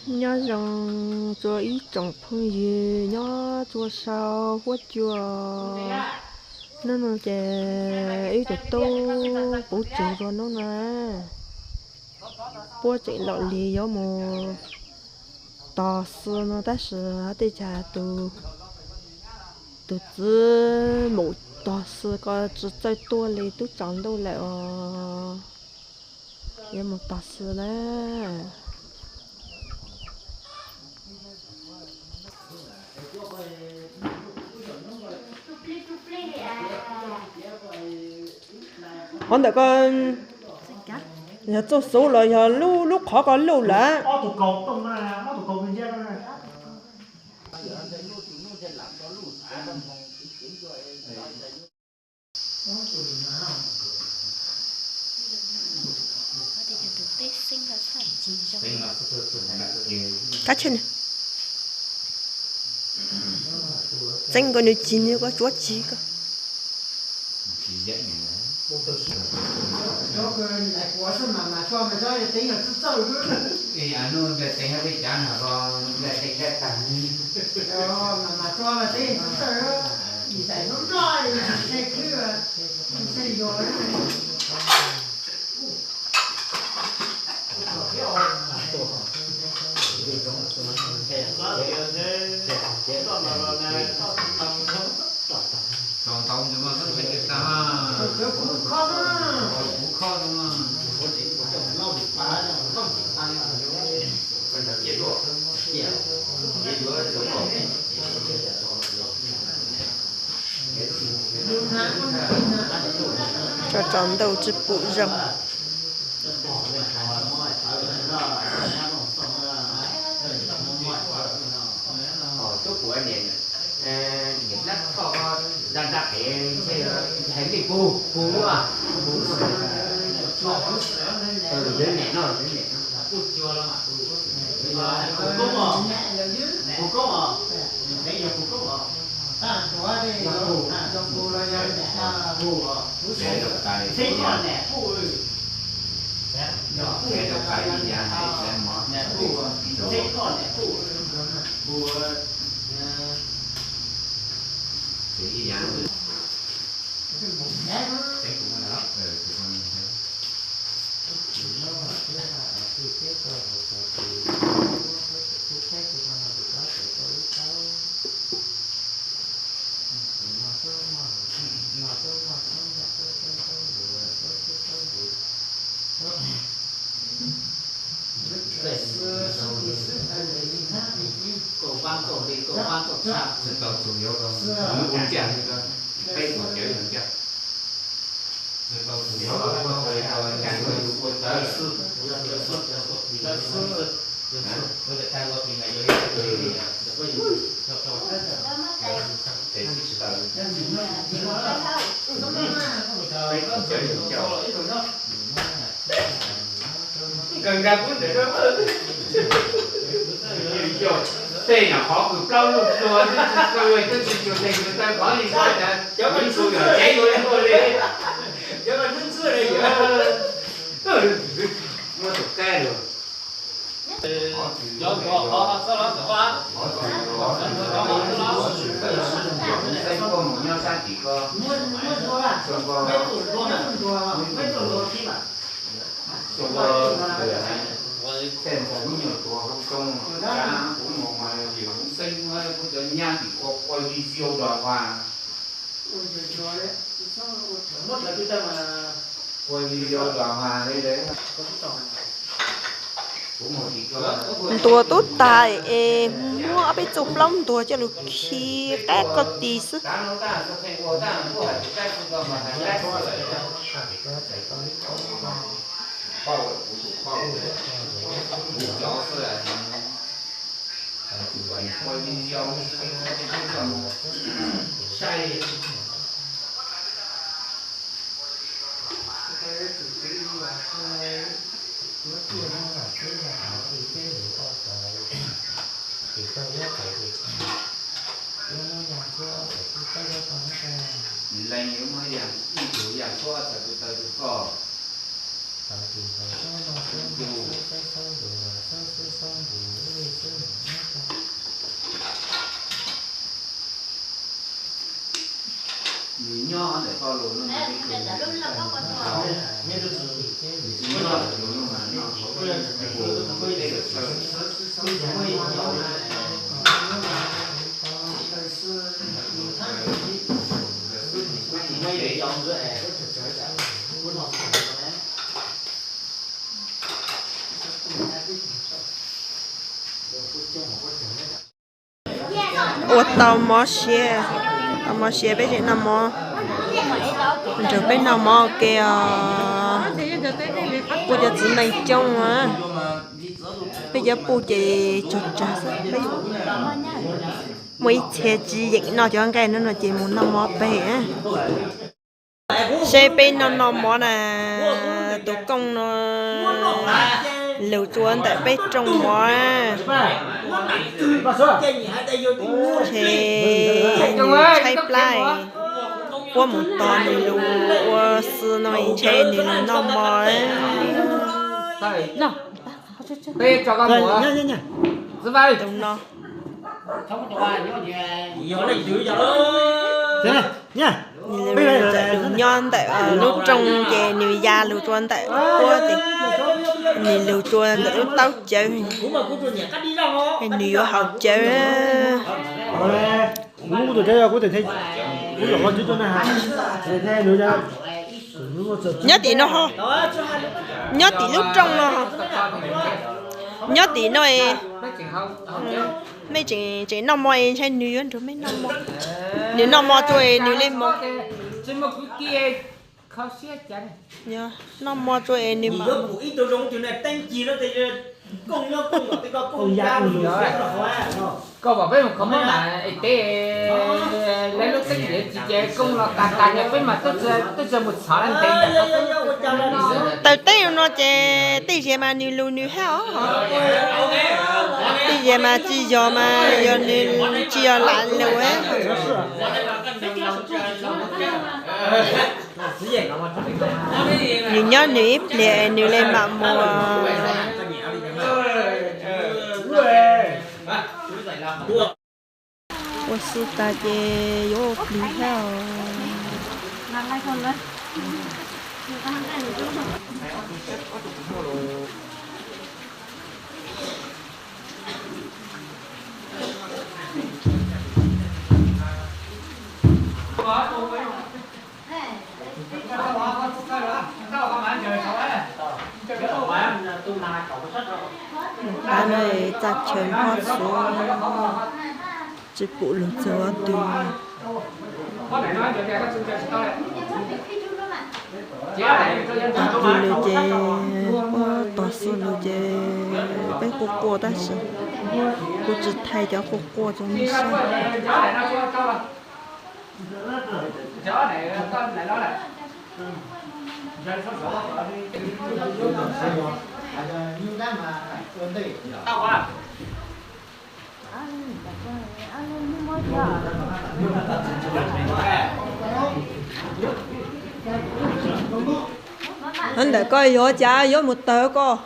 Nyob zoo txhua ib tsoom phooj ywg nyob txhua saum huab cua. Hnub no ces ib tug tub puv tseg rua hnub no, puab tseem lom li yuav mus tog xwb no tab sis tej cas tus, tus txiv mus tog xwb ko tsis txawj tuaj li, tub tsaus ntuj lawm os. Yuav mus tog xwb na. Qhov ntawm ko yog txuj xub los yog lub, lub qhov ko luj lawm? Kab tsheb ne, txeeb ko nws cig nws ko tsuav cig ko. Tso tsaus ntuj tsis pum zoo. Tej nyuam qhuav kws plaub lub plua twb tsis txwj, twb tsis cug tes cug taw, qhov li ko cas cov tus yog tsev yuav li ua li. Muab tus qaib lug. Tej ntawd me nyuam tuag hauv tsoob, kuv mus mas yus kuv xeeb muab kuv cov nyab tim ua ua video los mas. Ua video los mas li. Ntuas tub tas es muab ob peb txuj plaub ntuas coj lug khi qab ko tis xwb. Leej yuav muab yam ib tug yam tshuab txawm tus taw tus koj. Ua tau mob siab, tau mob siab peb tseem noj mov, nrog peb noj mov ua ke os. Kuj cov txiv neej coob a, peb cov puj ces tsog tsag xwb, muaj ib txhia tsis yeem noj cov nqaij no no ces mus noj mov pem. Seb peb noj noj mov na, tus kooj no lug tsua ntawm peb rooj mov, ntshe nws tshaib plab, puab mus tos nws lug ua xwb no ntshe nws lug noj mov. Tus no, nws lug nyob ntawm lub rooj ces nws ya lug tsua ntawm puab ces nws lug tsua ntawm lub taub cawv, nws yuav haus cawv. Nyob tim no ho, nyob tim lub rooj no, nyob tim no. Mej tseem noj mov es ntshai nws yuav nrug mej noj mov. Nws noj mov tsua es nws le mov. Noj mov tsua es nws mam mus. Koj pom peb mus kho mob na, es teb lawv lub teeb tiav tsis ces kooj los tas tas ces peb mas twb tsis mus txhom ntev. Taws teb no ces tej zaum mas nws lug nws hab os. Tej zaum mas tsis yog mas yog nws tsis yog lam lug. Nws nyob nws ib pliag nws le mam mus. Ua xwb tas ces yuav ua plig thiab os. Pab no txaj chaw nphob xuav, tsis pum lug txug twg. Tag kis lug ces puab tos xwb lug ces peb quaj quaj tab sis kuv tsis thaij cov quaj quaj rau nej saib. Ntawm koj yog cas yuav mus tawg koj?